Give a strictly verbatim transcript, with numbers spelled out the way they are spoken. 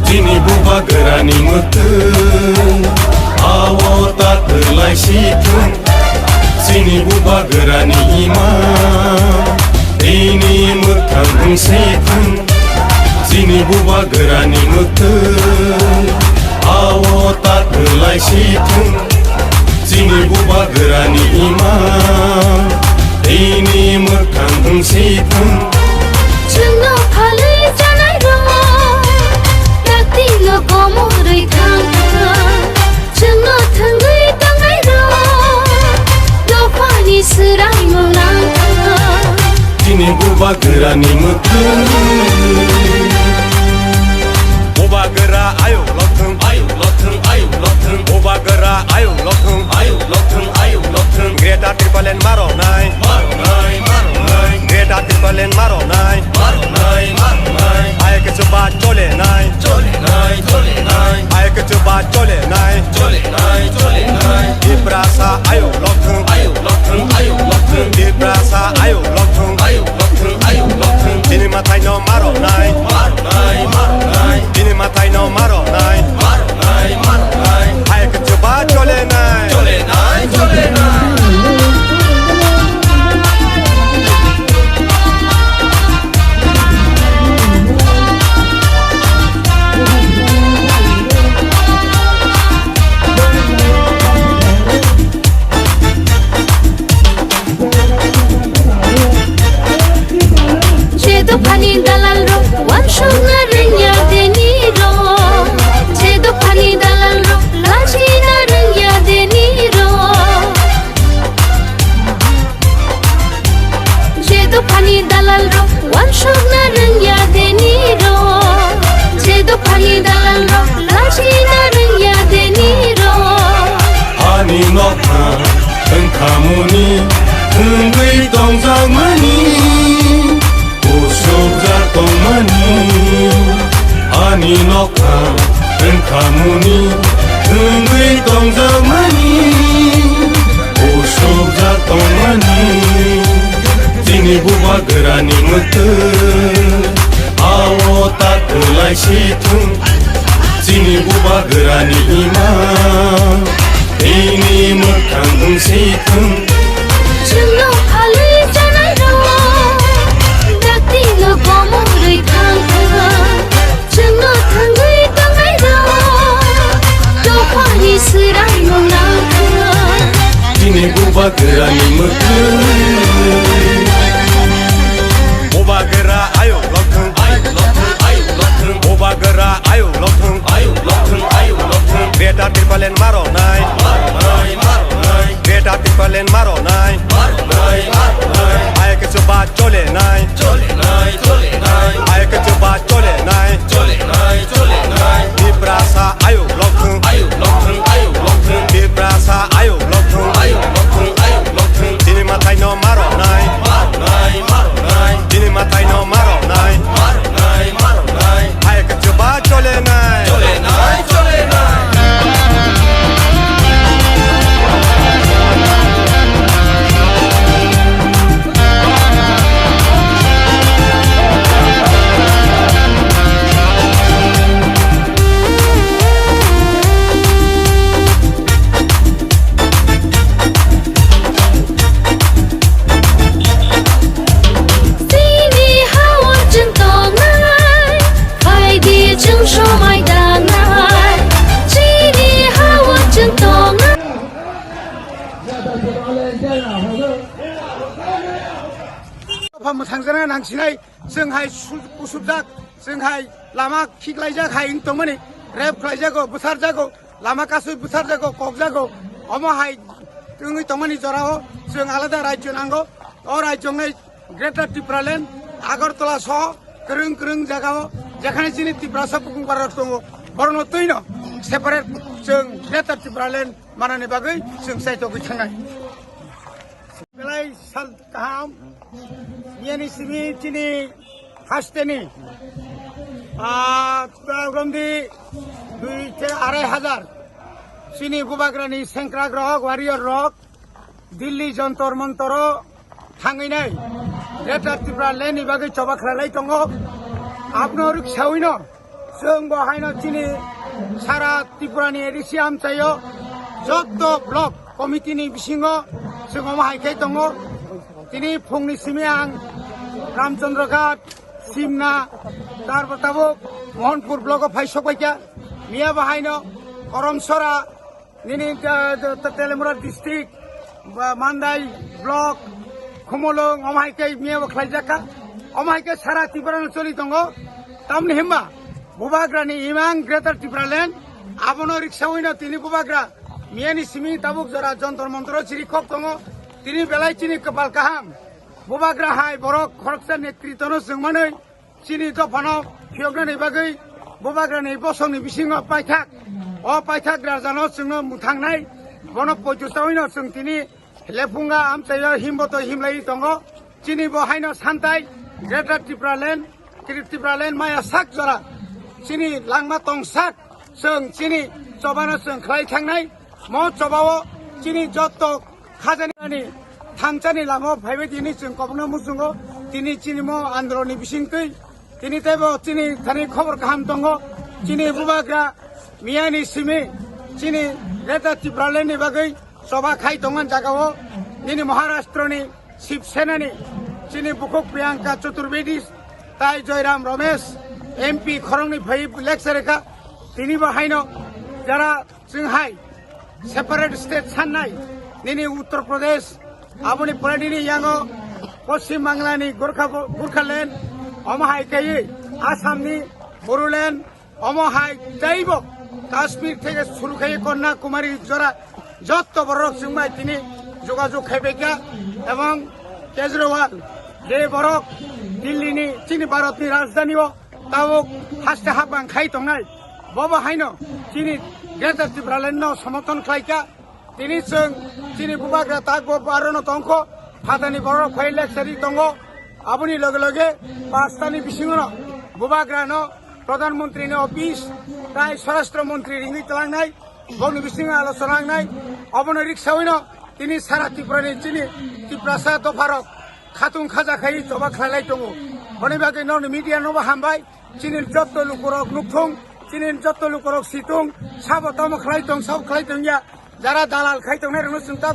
Chini bubagrani mwtwng, awo ta kwlai si thung. Chini bubagrani ima, tini mwkhang wng si thung. Chini bubagrani mwtwng, awo ta kwlai si thung. Chini bubagrani ima, tini mwkhang wng si thung. Chwngno phalwi chanai rok, dakti no komorwi thang thang. Chwngno thwngwi tongnai rok, dophani swraimung nang thang. Chini bubagrani mwtwng. Bubagra ayuk lokthwng, ayuk lokthwng, ayuk lokthwng. Bubagra ayuk lokthwng, ayuk lokthwng, ayuk lokthwng. Greater Tipraland maronai, maronai, maronai. Greater Tipraland maronai, maronai, maronai. Ayuk chuba cholenai, cholenai, cholenai. Ayuk chuba cholenai, cholenai, cholenai. Tiprasa ayuk lokthwng, ayuk lokthwng, ayuk lokthwng. Tiprasa ayuk lokthwng, ayuk lokthwng, ayuk lokthwng. Chini mwtai no maronai, maronai, maronai. Chini mwtai no maronai, maronai, maronai. Ayuk chuba cholenai, cholenai, cholenai. Je dophani dalal rok, wansukna rwngya deni rok. Je dophani dalal rok, lachina rwngya deni rok. Je dophani dalal rok, wansukna rwngya deni rok. Je dophani dalal rok, lachina rwngya deni rok. Ani nokha wngkhamuni, wngwi tongjakmani. Usukjak tongmani, ani nokha wngkhamuni, wngwi tongjakmani, usukjak tongmani. Chini bubagrani mwtwng, awo ta kwlai si thung. Chini bubagrani ima, tini mwkhang wng si thung. Chwngno phalwi chanai rok, dakti no komorwi thang thang. Chwngno thangwi tongnai rok, dophani swraimung nang thang. Chini bubagrani mwtwng. Bubagra ayuk lokthwng, ayuk lokthwng, ayuk lokthwng. Bubagra ayuk lokthwng, ayuk lokthwng, ayuk lokthwng. Greater Tipraland maronai, maronai, maronai. Greater Tipraland maronai, maronai, maronai. Ayuk chuba cholenai, cholenai, cholenai. Ayuk chuba cholenai, cholenai, cholenai. Tiprasa ayuk lokthwng, ayuk lokthwng, ayuk lokthwng. Tiprasa ayuk lokthwng, ayuk lokthwng, ayuk lokthwng. Chini mwtai no maronai, maronai, maronai. Chini mwtai no maronai, maronai, maronai. Ayuk chuba cholenai, cholenai, cholenai. Chini ha-o chwng tongnai, phaidi chwng somai dangnai. Chini ha-o chwng tongnai. Dopha mwsangjaknai nangsinai, chwng hai su-, kusubjak, chwng hai lama khiklaijak hai wng tongmani, rape khlaijago, bwsarjago, lama kasui bwsarjago, kokjago, omo hai wngwi tongmani jorao chwng alada rajyo nango. O rajyo wngnai Greater Tipraland, Agartala soho kwrwng kwrwng jagao, jekhane chini Tiprasa bukung bararok tongo, borokno twino separate chwng Greater Tipraland manani bagwi chwng chaitogwi thangnai. Belai sal kaham, yani simi chini hasteni, ah, romdi dui te arai hajar chini bubagrani sengkrak rok, warrior rok, Delhi Jantar Mantaro thangwi nai Greater Tipraland ni bagwi choba khlai lai tongo. Abno rwk sawino chwng bo haino chini sara Tripura ni A D C amchaio jotto block committee ni bisingo chwng omo hai khe tongo. Tini phungni simi ang Ramchandra Ghat, Simna, tarpor tabuk Mohanpur block o phai sok bai kha. Miya bo haino Koromsora, nini, uh, Telemura district, ba Mandai block, Khumulwng, omo hai khe miya bo khlai jak kha. Omo hai khe sara Tripura no choli tongo. Tamni himba bubagrani imang Greater Tipraland, abono rwk sawino tini bubagra miyani simi tabuk jora Jantar Mantaro chiri khok tongo. Tini belai chini kwpal kaham. Bubagra hai borok khoroksa netritono chwng manwi chini dophano phiyoknani bagwi bubagrani bosongni bisingo paithak. O paithak rajano chwngno mwthangnai. Bono poito chawino chwng tini lephunga amchaio himboto himlaiwi tongo. Chini bo haino santai Greater Tipraland, Tri-, Tipraland maya sak jora. Chini langma tong sak chwng chini chobano chwng khlai thangnai. Mo chobao chini jotto khajani thangchani lama phaibai tini chwng kobokno muchungo. Tini chini mo andolonni bisingtwi tini teibo chini thani khobor kaham tongo. Chini bubagra miyani simi chini Greater Tipraland ni bagwi choba khai tongo jagao. Nini Maharashtra ni Shiv Sena ni chini bukhuk Priyanka Chaturvedi tai Joyram Ramesh M P khoroknwi phai lecture kha. Tini bo haino jara chwng hai separate state sannai, nini Uttar Pradesh, aboni pore nini yango Poschim Bangla ni Gorkha, Gorkhaland, omo hai kaiwi Assam ni Bodoland, omo hai teibo Kashmir theke suru khai Kanyakumari jora jotto borok chwng bai tini jogajog khai bai kha, ebong Kejriwal je borok Delhi ni chini Bharat ni rajdhani o tabuk haste habang khai tongnai. Bobo haino chini Greater Tipraland no somorthon khlai kha. Tini chwng chini bubagra tak bo barono tongkho, phatani borok phai lecture tongo. Aboni loge loge pastani bisingono bubagrano Pradhan Mantri ni office tai Swarashtra Mantri ringwi tlangnai, boni bisingo alochona wngnai. Obono rwk sawino tini sara Tripura ni chini Tiprasa dopharok khatung khaja khai choba khlai lai tongo. Boni bagwi nokni media nobo hambai. Chini jotto lukurok nukthung, chini jotto lukurok situng, sabo tamo khlai tong, sabo khlai tong ya. Jara dalal khai tongnai rokno chwng ta